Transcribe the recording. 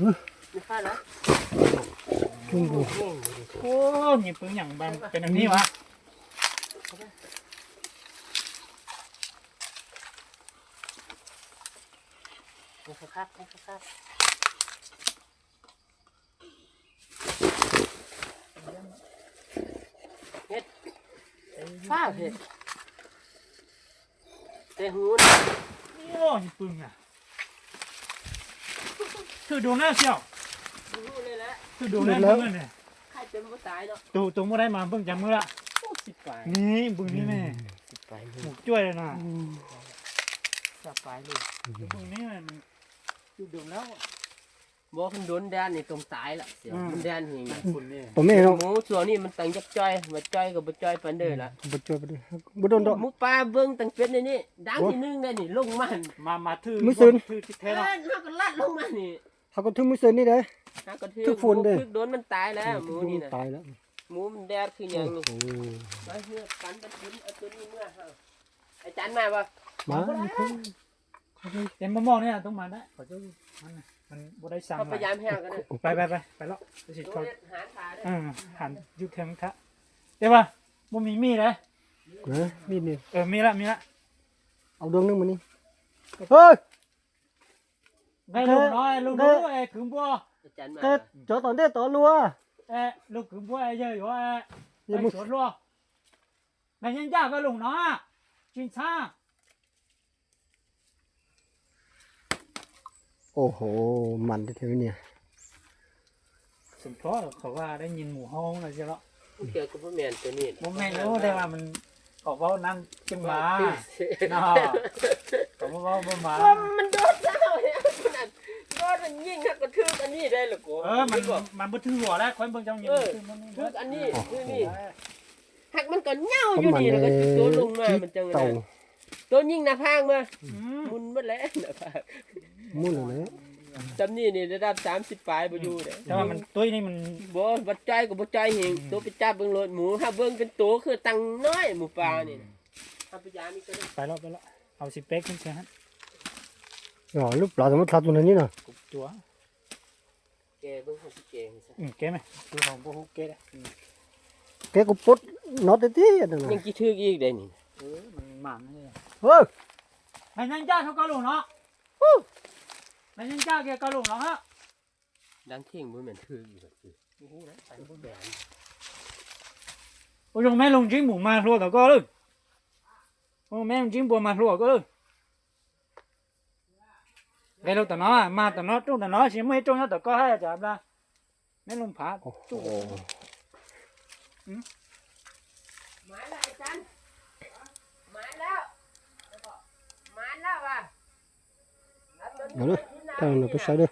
ນີ້ຂ້າລະ ໂອ້ ມີປືນຫຍັງບາງເປັນແບບນີ້ວະ? ຄັກໆ ຄັກໆ ເຮັດ ຟ້າວເຮັດ ແຕ່ຫູນະ ໂອ້ຍ ປຶ້ງນະ ຖືກໂດນແລ້ວສ່ຽວ ຖືກໂດນແລ້ວ ໃຄຈະບໍ່ຕາຍເນາະ ໂຕ ໂຕບໍ່ໄດ້ມາເບິ່ງຈັກມື້ລະ ໂອ້ ສິບປາຍ ນີ້ເບິ່ງນີ້ແມ່ ສິບປາຍ ໝູກຈ້ວຍເລີຍນະ ອືມ ສິບປາຍເລີຍ ເບິ່ງນີ້ແມ່ ມັນຖືກໂດນແລ້ວ. ບໍ່ ຄັນໂດນແດດນີ້ຕ້ອງຕາຍລະ ມັນແດດແຮງ ໂຕແມ່ເນາະ ໝູຊ່ວງນີ້ມັນຕັ້ງຈັກຈ່ອຍ ມາຈ່ອຍກໍບໍ່ຈ່ອຍປານໃດລະ ບໍ່ຈ່ອຍປານໃດ ບໍ່ໂດນດອກ ໝູປ່າເບິ່ງຕັ້ງເປັນໃນນີ້ ດັງທີໜຶ່ງໄດ໋ນີ້ ລົງມາ ມາ ມາຖືກ ມື້ຊືນ ຖືກທີ່ແທ້ເນາະ ເອີ ເຮົາກໍລັດລົງມານີ້ ເຮົາກໍຖືກມື້ຊືນນີ້ເດ້ ເຮົາກໍຖືກ ຖືກຝົນເດ້ ຖືກໂດນມັນຕາຍແລ້ວ ໝູນີ້ນະ ຕາຍແລ້ວ ໝູມັນແດດຄືຫຍັງນີ້ ໂອ້ໂຫ ມາເຮືອກັນໄປກິນ ເອົາຕົວນີ້ເມືອ ເຮົາ ອາຈານມາບໍ່? ມາ ເຫັນບໍ່ມອງນີ້ນະ ຕ້ອງມາໄດ້ ເຂົາເຈົ້າມັນ ມັນບໍ່ໄດ້ສັ່ງ ເຮົາໄປຢາມແຮງກັນເດີ ໄປ ໄປ ໄປ ໄປເລາະ ໄປຊິ ໂຕເຮັດຫານຂາເດີ ເອີ ຫັນຢູ່ເທິງທະ ແຕ່ວ່າບໍ່ມີມີດເດ້ ເອີ ມີດນີ້ ເອີ ມີລະ ມີລະ ເອົາດວງໜຶ່ງມານີ້ ເຮີ້ຍ ໄດ້ລຸງນ້ອຍ ລຸງນ້ອຍ ເອີ ຄືບໍ່ ອາຈານມາ ເກີດ ເຈົ້າຕອນເດ ຕອນລັວ ເອີ ລູກຄືບໍ່ ເອີ ເຢີຢູ່ ເອີ ໄດ້ສວນລັວ ແມ່ນຍັງຢາກກັບລຸງນ້ອຍ ຈິງຊາ ໂອ້ໂຫ ມັນແທ້ໆ ນີ້ ສົມພໍເຂົາວ່າໄດ້ຍິນໝູຮ້ອງນະ ຊິເນາະ ເກີດກໍບໍ່ແມ່ນຕົວນີ້ ບໍ່ແມ່ນ ໂອ້ ແຕ່ວ່າມັນ ເຂົາເວົ້ານັ້ນຈຶ່ງມາ ເນາະ ເຂົາເວົ້າບໍ່ມາ ມັນໂດດແລ້ວ ໂດດມັນຍິງ ຫາກກໍຖືກອັນນີ້ໄດ້ລະໂກ ເອີ ມັນ ມັນບໍ່ຖືກຫົວແລ້ວ ຂ້ອຍເບິ່ງເຈົ້າຍິງ ເອີ ຖືກອັນນີ້ ຖືກນີ້ ຫາກມັນກໍເຫຍົ້າຢູ່ນີ້ ແລ້ວກໍໂຕລົງມາ ມັນຈັ່ງນັ້ນ ໂຕຍິງໜ້າຜາກມາ ອືມ ໝຸນໝົດແລ້ວໜ້າຜາກ ໝຸນແລ້ວ ຈຳນີ້ນີ້ລະດັບສາມສິບປາຍບໍ່ຢູ່ເດ້ ແຕ່ວ່າມັນ ໂຕນີ້ມັນ ບໍ່ ບໍ່ຈ່ອຍກໍບໍ່ຈ່ອຍເຮງ ໂຕໄປຈັບເບິ່ງໂລດ ໝູ ຫາເບິ່ງເປັນໂຕຄືຕັ້ງນ້ອຍ ໝູປ່ານີ້ນະ ຫາໄປຢາມອີກ ໄປເລາະ ໄປເລາະ ເອົາຊິເປັກຂຶ້ນເສຍຫັ້ນ ອໍ ລູກປາສະໝຸດຂາຕົວນີ້ນະ ກົບຕົວ ແກະເບິ່ງ ເຮົາຊິແກະໃຫ້ຊະ ອືມ ແກະແມະ ຄືເຮົາບໍ່ຮູ້ແກະ ອືມ ແກະກໍປົດນັອດໄດ້ຕິ ອັນນັ້ນນະ ຍັງຊິຖືກອີກໄດ໋ນີ້ ເອີ ມັນໝານເລີຍ ເອີ ໃນນັ້ນຈ້າເຂົາກໍລົງເນາະ ໃນນັ້ນຈ້າແກກໍລົງເນາະ ດັງເຄັ່ງ ບໍ່ແມ່ນຖືກອີກ ບໍ່ຮູ້ເດ້ ໂອ້ຍ ແມ່ລົງຈິງໝູມາຫົວຕະກໍເລີຍ ໂອ້ ແມ່ລົງຈິງບົວມາຫົວກໍເລີຍ ໄດ້ລົງຕະໜໍ ມາຕະໜໍ ຕົງຕະໜໍ ຊິມື້ຕົງຍອດຕະກໍໃຫ້ອາຈານລະ ແມ່ນລົມພາ ໂອ້ໂຫ ອືມ ມາແລ້ວອາຈານ ມາແລ້ວ ມາແລ້ວວ່າ ເອົາເດີ ຕາມນຳໄປໃສ່ເດີ